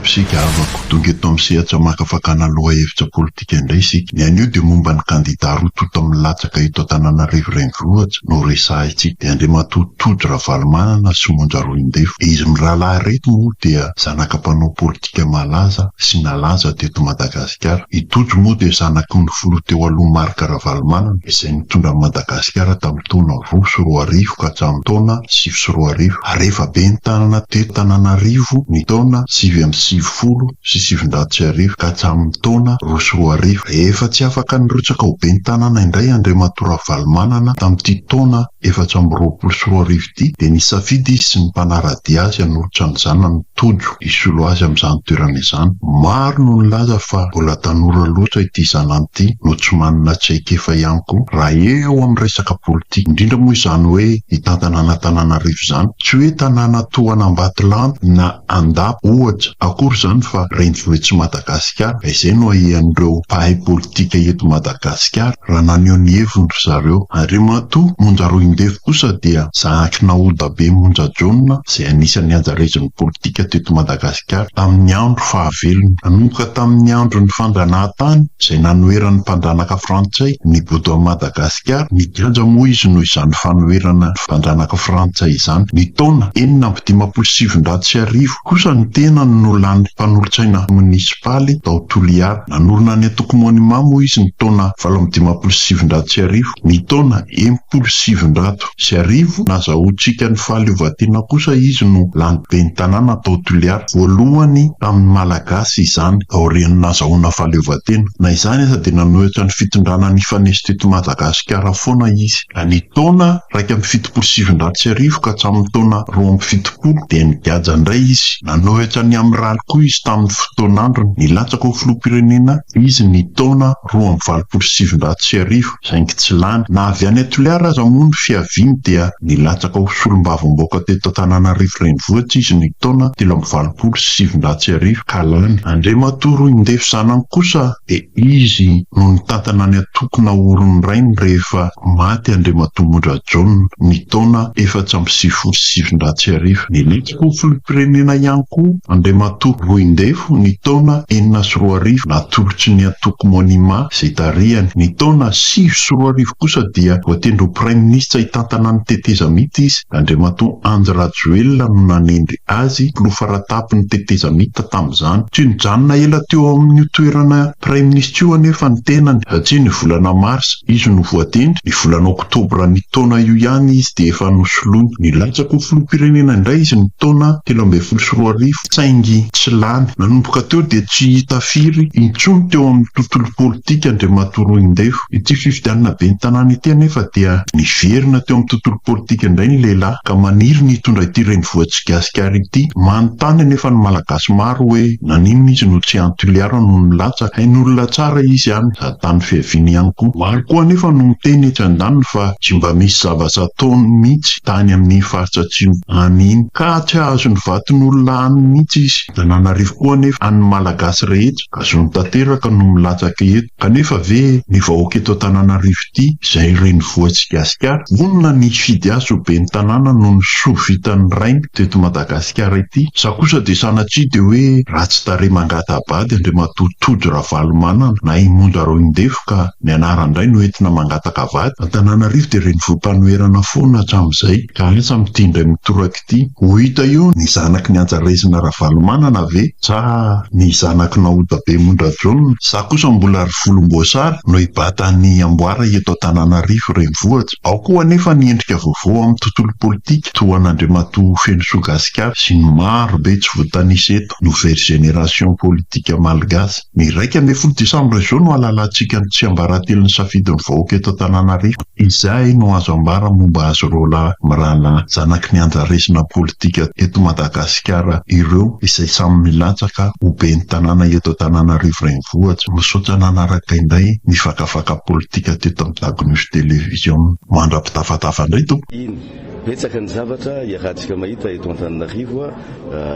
Miarahaba isika havako. Tonga eto amin'ny sehatra amakafakana lohahevitra politika indray isika. Ny anio dia momba ny kandida roa tonta milatsaka eto Antananarivo Renivohitra no resahintsika. Dia Andriamatoa Tojo Ravalomanana sy Monja Roindefo. Izy mirahalahy ireto moa dia zanaka mpanao politika malaza sy nalaza teto Madagasikara. I Tojo moa dia zanaky ny filoha teo aloha Marc Ravalomanana izay nitondra an'i Madagasikara tamin'ny taona 2002 ka hatramin'ny taona 2009 ary efa ben'ny tanana teto Tananarivo ny taona 1999 ka hatramin'ny taona 2002. Rehefa tsy afaka nirotsaka ho ben'ny tanàna indray Andriamatoa Ravalomanana tamin'ity taona 2024 ity dia nisafidy izy sy ny mpanara-dia azy hanolotra ny zanany Tojo hisolo azy amin'izany toerana izany. Maro no nilaza fa mbola tanora loatra ity zanany ity no tsy manana traikefa ihany koa raha eo amin'ny resaka politika, indrindra moa izany hoe hitantana an'Antananarivo izany. Tsy hoe tanàna toa an'Ambatolampy na Andapa, ohatra, akory izany fa renivohitr'i Madagasikara. Izay no ahian'ireo mpahay politika eto Madagasikara raha naneho ny heviny ry zareo. Andriamatoa Monja Roindefo kosa dia zanak'i Nahodabe Monja Jaona izay anisan'ny anjarezin'ny politika teto Madagasikara tamin'ny andro fahavelony. Nanomboka tamin'ny andron'ny fanjanahantany izay nanoheran'ny mpanjanaka frantsay nibodo an'i Madagasikara, nigadra moa izy noho izany fanoherana mpanjanaka frantsay izany. Ny taona 1956 kosa ny tenany no lany mpanolotsaina monisipaly tao Toliara. Nanorina ny antoko Monima moa izy ny taona 1958. Ny taona 1960, nazahoantsika ny fahaleovantena kosa izy no lany ben'ny tanàna tao Toliara. Voalohany tamin'ny Malagasy izany taorian'ny nazahoana fahaleovantena. Na izany aza dia nanohitra ny fitondrana nifanesy teto Madagasikara foana izy. Ny taona 1971 ka hatramin'ny taona 72 dia nigadra indray izy. Nanohitra ny amiraly koa izy tamin'ny fotoan'androny. Nilatsaka ho filoham-pirenena izy ny taona 1982 saingy tsy lany. Na avy any Toliara aza moa ny fiaviany dia nilatsaka ho solombavambahoaka teto Antananarivo Renivohitra izy ny taona 1983 ka lany. Andriamatoa Roindefo zanany kosa dia izy no nitantana ny antoko naorin'ny rainy rehefa maty Andriamatoa Monja Jaona ny taona 1994. Nilatsaka ho filoham-pirenena ihany koa Andriamatoa Roindefo ny taona 2006 natolotry ny antoko Monima izay tarihany. Ny taona 2009 kosa dia voatendry ho praiminisitra hitantana ny tetezamita izy, Andriamatoa Andry Rajoelina no nanendry azy filoha faratampony tetezamita tamin'izany. Tsy nijanona ela teo amin'io toerana praiminisitra io anefa ny tenany satria ny volana marsa izy no voatendry, ny volana oktobra ny taona io ihany izy dia efa nosoloina. Nilatsaka ho filoham-pirenena indray izy ny taona 2013 saingy tsy lany. Nanomboka teo dia tsy hita firy intsony teo amin'ny tontolo politika Andriamatoa Roindefo. Ity fifidianana ben'ny tanàna ity anefa dia niverina teo amin'ny tontolo politika indray ny lehilahy ka maniry ny hitondra ity renivohitr'i Gasikara ity. Manontany anefa ny Malagasy maro hoe naninona izy no tsy any Toliara no nilatsaka. Hain'olona tsara izy any sady tany fiaviany ihany koa. Maro koa anefa no miteny etsy andaniny fa tsy mba misy zavatra ataony mihitsy tany amin'iny faritra atsimo any iny ka tsy hahazo ny vaton'olona any mihitsy izy. Antananarivo koa anefa an'ny Malagasy rehetra ka zony tanteraka no milatsaka eto. Kanefa ve ny vahoaka eto Antananarivo ity, izay renivohitr'i Gasikara, vonona ny hifidy azy ho ben'ny tanàna noho ny soa vitan'ny rainy teto Madagasikara ity? Sa kosa dia sanatria dia hoe ratsy tarehy mangata-bady Andriamatoa Tojo Ravalomanana na i Monja Roindefo ka ny anaran-dray no entina mangataka vady? Antananarivo dia renivohi-panoherana foana hatramin'izay ka asa amin'ity indray mitoraka ity. Ho hita eo ny zanaky ny Anjaraizina Ravalomanana ve sa ny zanaky Nahodabe Mondrajaona sa kosa mbola ry Volomboasary no hibata ny amboara eto Antananarivo renivohitra? Ao koa anefa ny endrika vaovao amin'ny tontolo politika toa an'Andriamatoa Fenosoa Gasikara sy ny maro be tsy voatanisa eto, nouvelle génération politique malgache. Ny 11 desambra izao no hahalalantsika ny tsiambaratelon'ny safidin'ny vahoaka eto Antananarivo. Izay no azo ambara momba azy roalahy mirahalahy zanaky ny andrarezina politika eto Madagasikara ireo izay samy milatsaka ho ben'ny tanàna eto Antananarivo Renivohitra. Misaotra nanaraka indray ny fakafaka politika teto amin'ny Dago News Television. Mandra-pitafatafa indray tompoko. Iny. Betsaka ny zavatra iarahantsika mahita eto Antananarivo,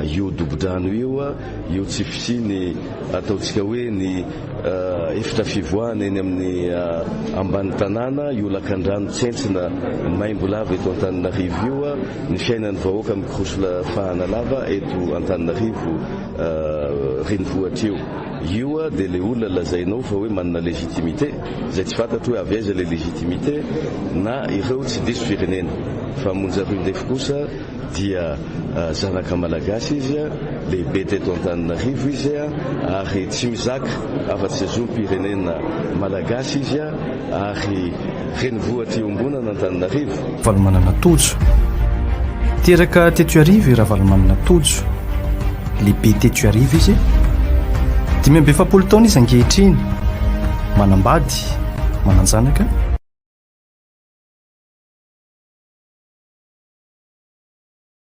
io dobo-drano io, io tsy fisian'ny ataontsika hoe ny efitra fivoahana eny amin'ny ambany tanàna, io lakandrano tsentsina maimbo lava eto Antananarivo io, ny fiainan'ny vahoaka mikorosona fahana lava eto Antananarivo renivohitra io. Io dia ilay olona lazainao fa hoe manana légitimité, izay tsy fantatro hoe avy aiza ilay légitimité, na ireo tsy diso firenena. Fa Monja Roindefo kosa dia zanaka malagasy izy, lehibe teto Antananarivo izy ary tsy mizaka afa-tsy zom-pirenena malagasy izy ary renivohitra iombonana Antananarivo. Ravalomanana Tojo. Teraka teto Iarivo i Ravalomanana Tojo. Lehibe teto Iarivo izy. 45 taona izy ankehitriny. Manambady, manan-janaka.